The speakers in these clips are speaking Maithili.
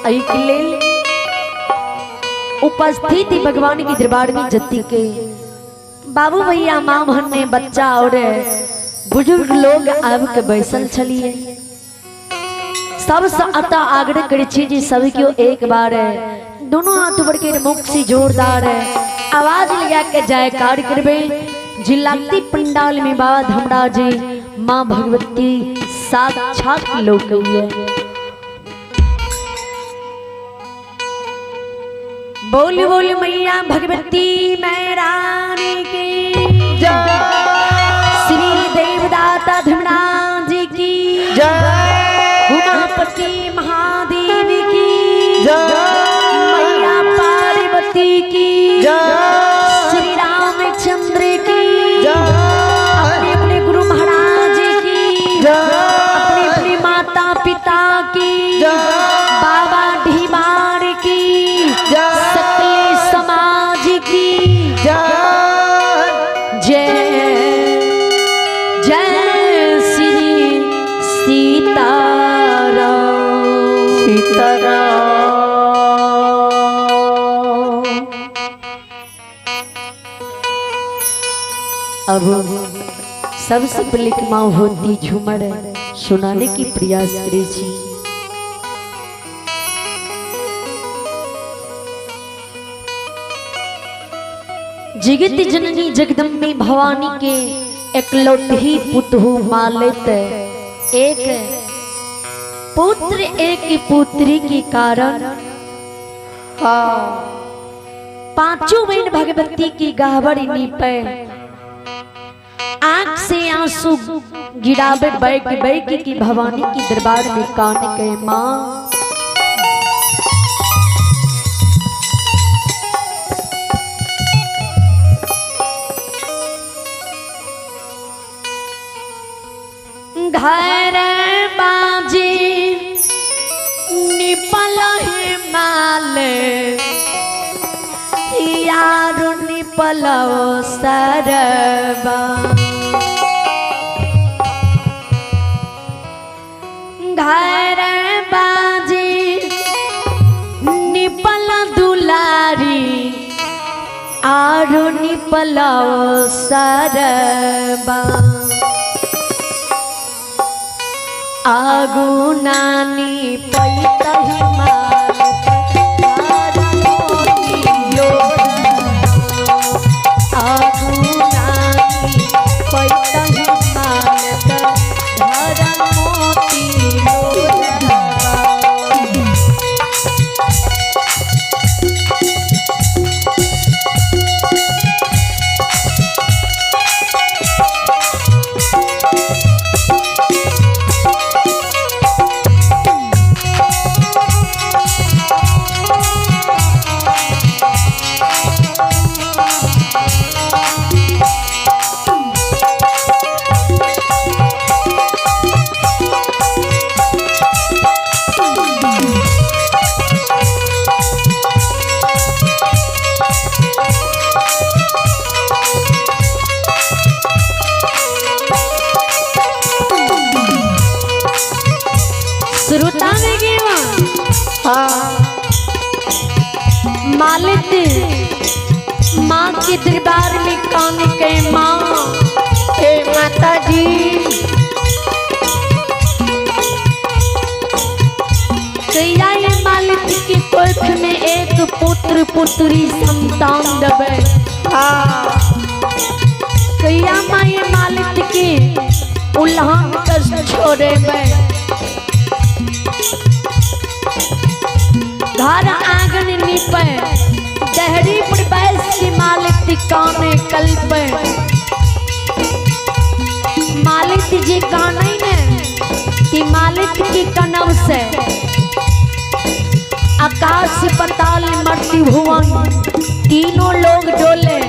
एहिके लेल उपस्थित भगवान के दरबार में जति के बाबू भैया माँ बहन ने बच्चा और बुजुर्ग लोग आब के बैसल छलिए। सबसे अतः आग्रह करै छी जे सभी केओ एक बार दोनों हाथ ऊपर के मुख से जोरदार आवाज लगा के जयकार करबे। जिलाती पंडाल में बाबा धर्मराज जी माँ भगवती साक्षात लोक है। बोल बोल मैया भगवती मैरानी की जय, श्री देवदाता धर्मराज जी की जय, उमापति महादेव की जय, मैया पार्वती की जय, श्री रामचंद्र की जय, अपने अपने गुरु महाराज की जय, अपने अपने माता पिता की जय, बाबा ढीमार की जय, सकले समाज की जय, जय जय श्री सीताराम। सीताराम। अब सबसे पहले की माँ होती झूमर सुनाने की प्रयास करे छी। जगत जननी जगदम्बे भवानी के एकलौटी पुतहु मालित एक पुत्र एक पुत्री के कारण हाँ पांचों बहन भगवती की गहबर नीपे आंख से आंसू गिरावे बैक बैक की भवानी की दरबार में कान के माँ घर बाजी निपल है माल यार निपल सरबा घर बाजी निपल दुलारी आरु निपल सरबा आगू नानी पैतहि माल आगू नानी पैतहि माल धर मोती लोरवा। श्रोता में गेवा हाँ मालिक माँ के दरबार में कान के माँ हे माता जी कैया ये मालिक के कोख में एक पुत्र पुत्री संतान दबे। हाँ कैया माँ ये मालिक के उल्हान कर छोड़े में घर आंगन नीपे दहरी पर बैस के मालिक काने कल्पे। मालिक जी काने ने कि मालिक की कनव से आकाश पताल मर्ति भुवन तीनों लोग डोले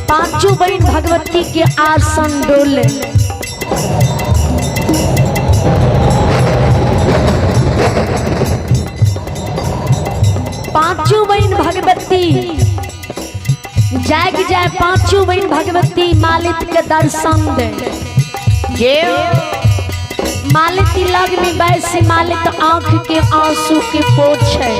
पांचों बहन भगवती के आसन डोले। पांचों बहन भगवती जाग जाए पांचों बहन भगवती मालिक के दर्शन दे। जय मालती लग में बैसी मालिक आंख के आंसू के पोछे।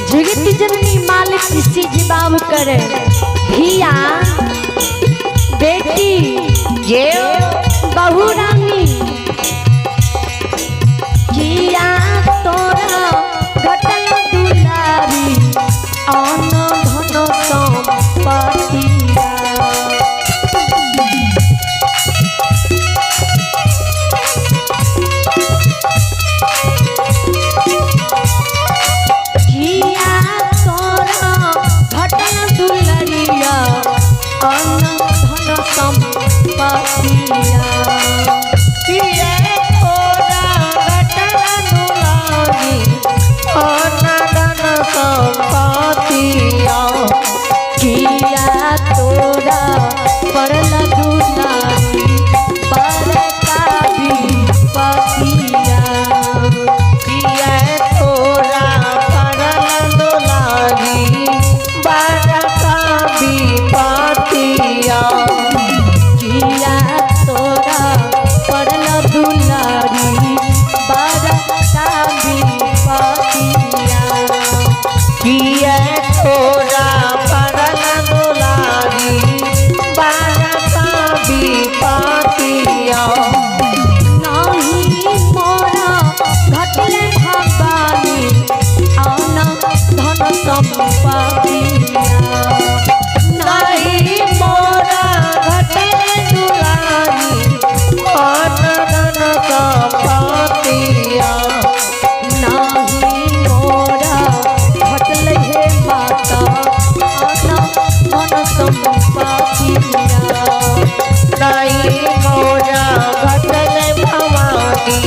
जगत जननी मालिक किसी जवाब करे, धिया बेटी जे बहू रानी किया तोरा घटल दुलारी अन धन संपत्तिया। किया तोरा घटल दुलरिया अन धन संपत्तिया। किए तोरा घटल दुलारी अनधन संपत्तिया। किया तोरा पड़ल दुलारी बड़का विपतिया। किए तोरा पड़ल दुलारी बड़का विपतिया। किया तोरा पड़ल दुलारी बड़का विपतिया। किए तोरा पड़ल दुलारी बड़का विपतिया। नाही मोरा घटले भवानी आना धन संपत्तिया। नहीं मोरा घटल दुलारी अनधन संपत्तिया। नाही मोरा घटल हे माता आना धन संपत्तिया। नहीं मोरा घटल भवानी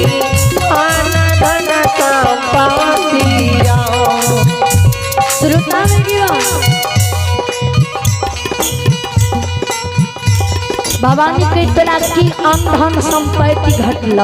अनधन संपत्तिया। श्रोता में गिरो भवानी के तोरा की अनधन संपत्ति घटल।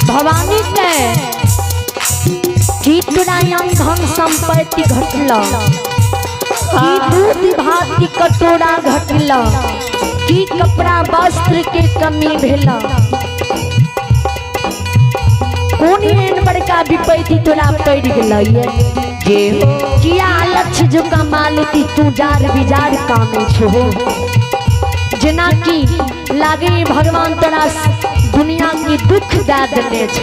भवानी के की तोरा धन संपत्ति घटल, की दूध भात की कटोरा घटल, की कपड़ा वस्त्र के कमी भेल, कोन एहन बड़का विपत्ति तोरा पड़ गेल जे किया लक्ष्य जो कमा लेती तू जार बिजार कामे छो। जेना कि लागे भगवान तोरा दुनिया की दुख दे देने छ।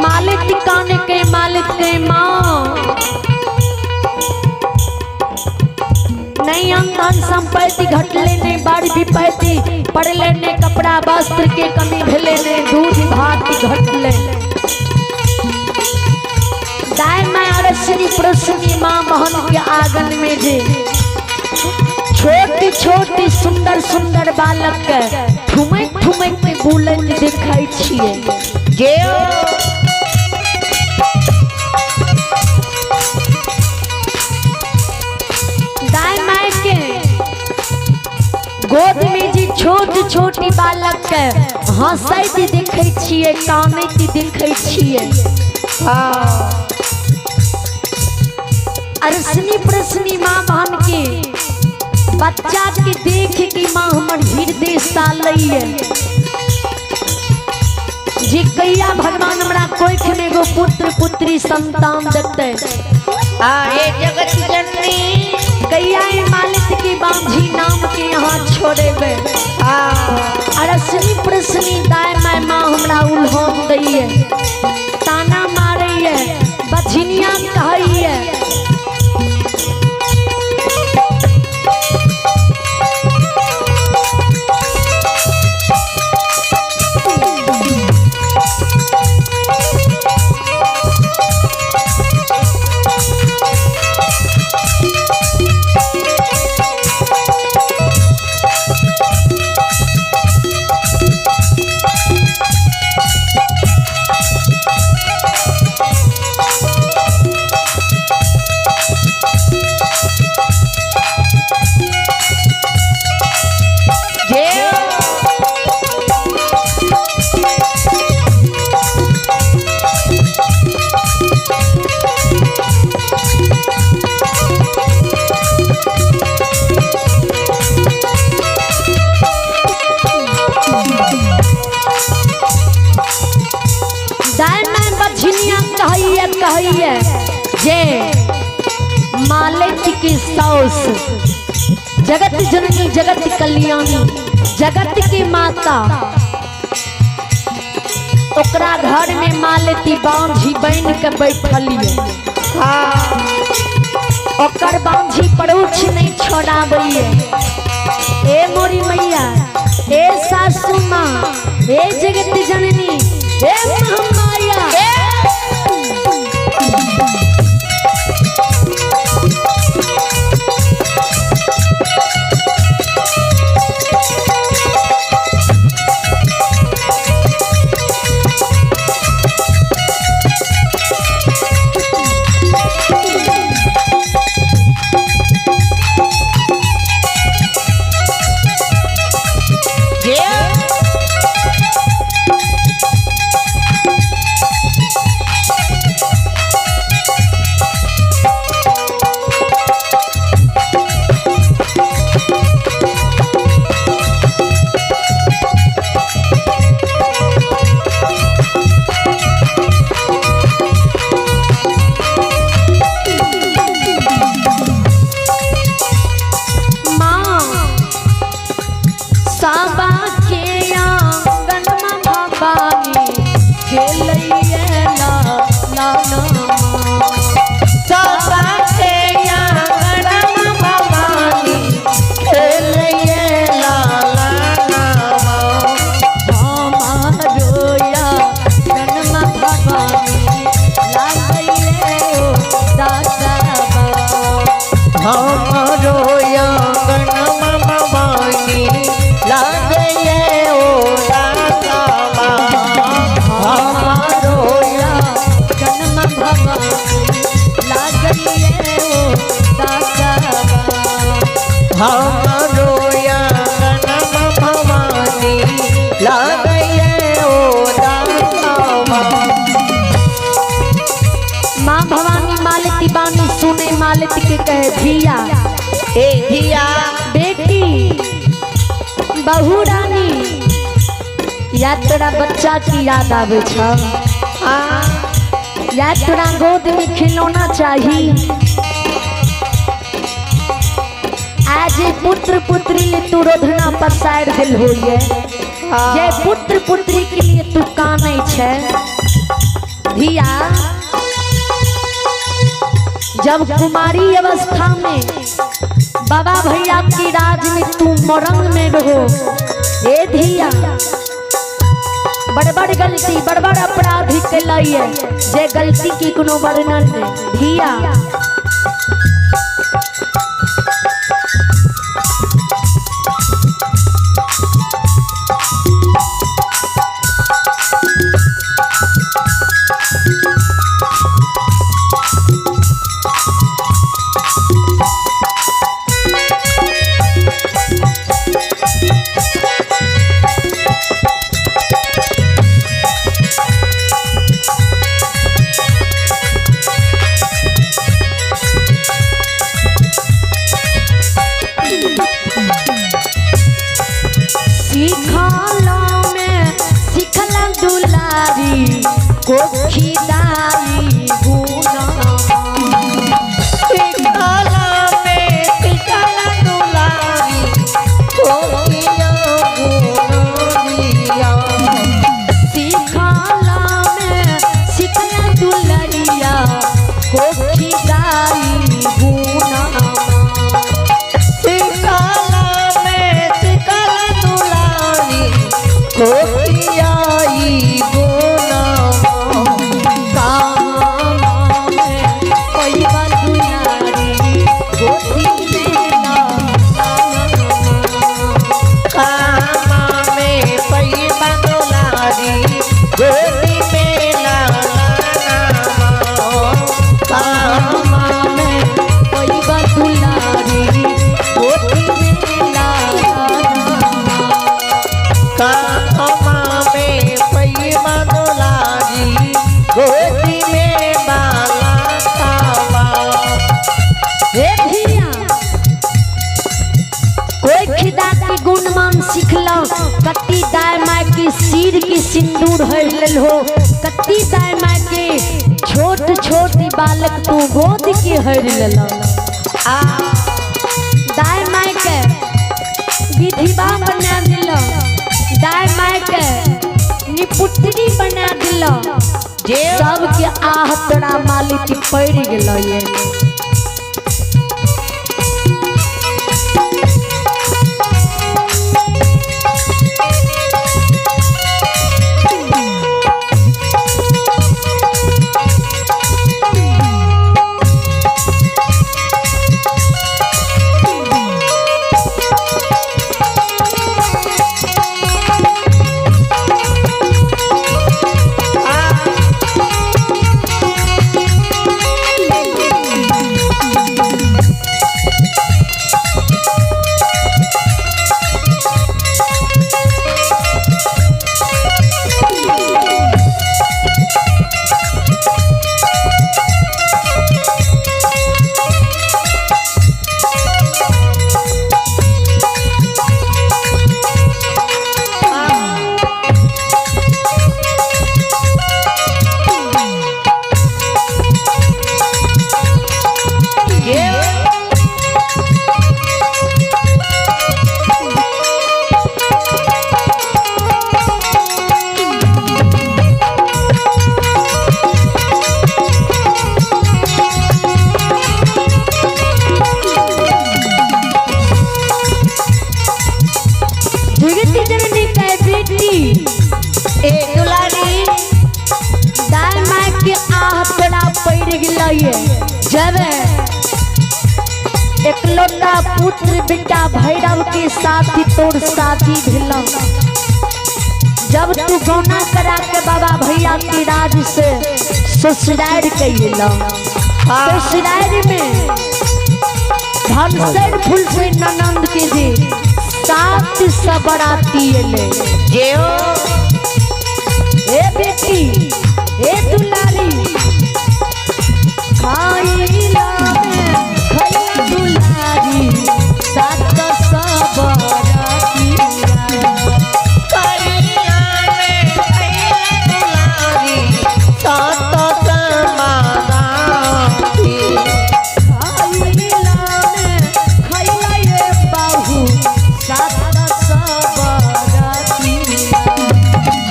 मालिक काने के मालिक के माँ नहीं अंधन संपत्ति घटले नहीं बाढ़ विपत्ति पड़ले ने कपड़ा वस्त्र के कमी भेले ने दूध भात घटले। दाय माय अरसनी प्रसनी माँ बहन के आंगन में जे छोटी छोटी सुंदर सुंदर बालक के ठुमक ठुमक के बुलंद देखै छियै। जे दाय माय के गोद में जी छोट छोट बालक के हंसैत देखै छियै, कानैत देखै छियै। अरसनी प्रसनी माँ बहन के बच्चा के देख के माँ हमर हृदय सालैये जे कैया भगवान हमरा कोख में एगो पुत्र पुत्री संतान देते। आए जगत जननी कैया ए मालिक के बांझी नाम के यहाँ छोड़ेबे। अरसनी प्रसनी दाय my माँ हमरा उल्होम दैये, ताना मारैये, बझिनिया कहैये। दाय my बझिनिया कहैये कहैये जे मालिक की साउस जगत जननी जगत कल्याणी जगत की माता, ओकरा घर में मालती बांझी बन के बैठलिए। ओकर बांझी पड़ोछ नहीं छोड़ाबैये। ए मोरी मैया, ए सासू माँ, ए जगत जननी, ए महामाया। माँ साबा के आंगन में भवानी खेलैये ला ला ला। सबा के आंगन में भवानी खेलैये ला ला ला। हमारो आंगन में भवानी लागैले ओ दासाबा। हमारो आंगन में भवानी लागैले ओ दासाबा। हमारो आंगन में भवानी लागैले ओ दासाबा। हमारो आंगन में भवानी लागैले ओ दासाबा। माँ भवानी मालती बानी सुने मालती के कहे धिया, ए धिया, बेटी, बहू रानी, या तोरा बच्चा की याद आवे छ, या तोरा गोद में खिलौना चाही। आज पुत्र पुत्री ले तू रोधना पसार दिल होइए, जे पुत्र पुत्री के लिए तू कानै छै। धिया, जब कुमारी अवस्था में बाबा भैया की राज में तू मोरंग में रहो, ए धिया, बड़बड़ गलती बड़बड़ अपराधी के लिए जे गलती की कोनो वर्णन नहीं। धिया, कोखिदा के गुण मान सिखलो, कत्ती दाय माय के सिर की सिंदूर हर लेल हो, कत्ती दाय माय के छोट छोट बालक तू गोद के हर लेल। आ दाय माय के विधिवा बना दिल, दाय माय के निपुत्री बना दिल। जे सबके आह तोरा मालिक पड़ गेल ये। आ जे जगत जननी के बेटी ए दुलारी दाय माय के आह तोरा पड़ गेल ये। जब एकलौता पुत्र बेटा भैरव के साथी तोर साथी भेल, जब तू गौना करा के बाबा भैया के राज से ससुराल कैल, ससुराल में धनसर फूल से ननंद के जी सात सबराती एले। जे ए बेटी ए दुलारी खाइला में खैला दुलारी सात सबराती। करिया में खैला दुलारी सात समाराती। खाइला में खैला ये बाहू सात सबराती।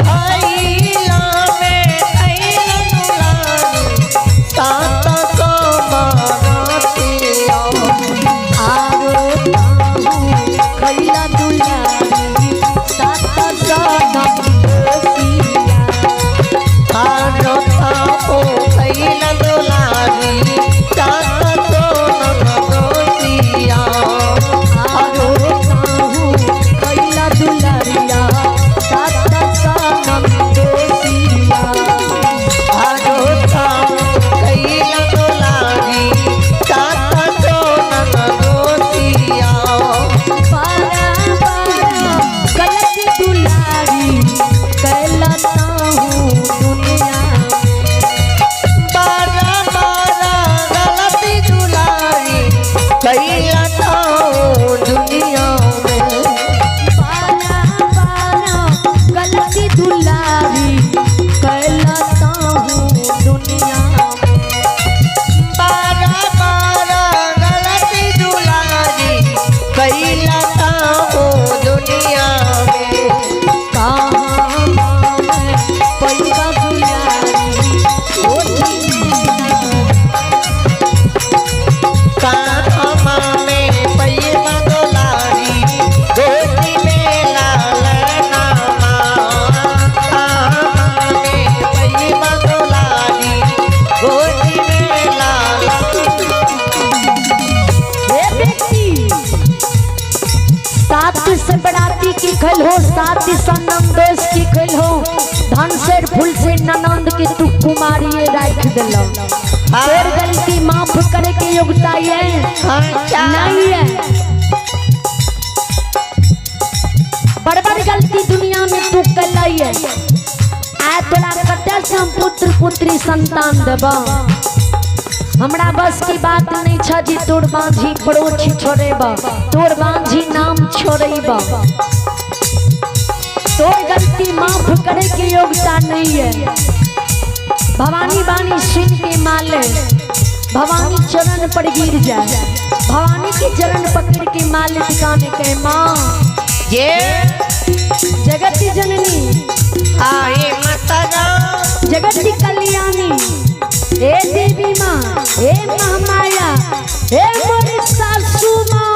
खैला में खैला दुलारी सात समाराती। आरो ताहू खैला दुलारी सात सनम दोसिया। आरो तापो खैला दुलारी सात सोनम दोसिया। आरो ताहू खैला दुलारिया सात सनम दोसिया। आरो तापो खैला दुलारी सात सोनम दोसिया। पारा पारा गलत दुलारी कैला ताहू दुनिया में। बारा बारा गलती दुलारी कैला ताऊ दुनिया में। पारा पारा गलत दुलारी कैला ताहू दुनिया में। बारा बारा गलती दुलारी कैला ताऊ दुनिया में। कहाँ मैं पैसा दुलारी ओठी में। कान्हा में पैमा दुलारी गोदी में लाल नामा। कान्हा में पैमा दुलारी गोदी में लाल। हे बेटी सात से बराती की खल हो, सात सनम दोष की खल हो, धन से फूल से ननंद के तू कुमारी राख दिल। तोर गलती माफ करे के योग्यता ये अच्छा नहीं है। बड़ बड़ गलती दुनिया में तू कल है। आय तोरा कतऽ से हम पुत्र पुत्री संतान देबा। हमरा बस की बात नहीं छ जी तोर बांझी पड़ोसी छोड़ेबा, तोर बांझी नाम छोड़ेबा, तोर गलती माफ करे के योग्यता नहीं है। भवानी बानी सुन के माले भवानी चरण पर गिर जाए, भवानी के चरण पकड़ के माले दिखाने के माँ ये जगत जननी आए माता राम जगत कल्याणी, हे देवी माँ, हे महामाया, हे मोरी सासू माँ।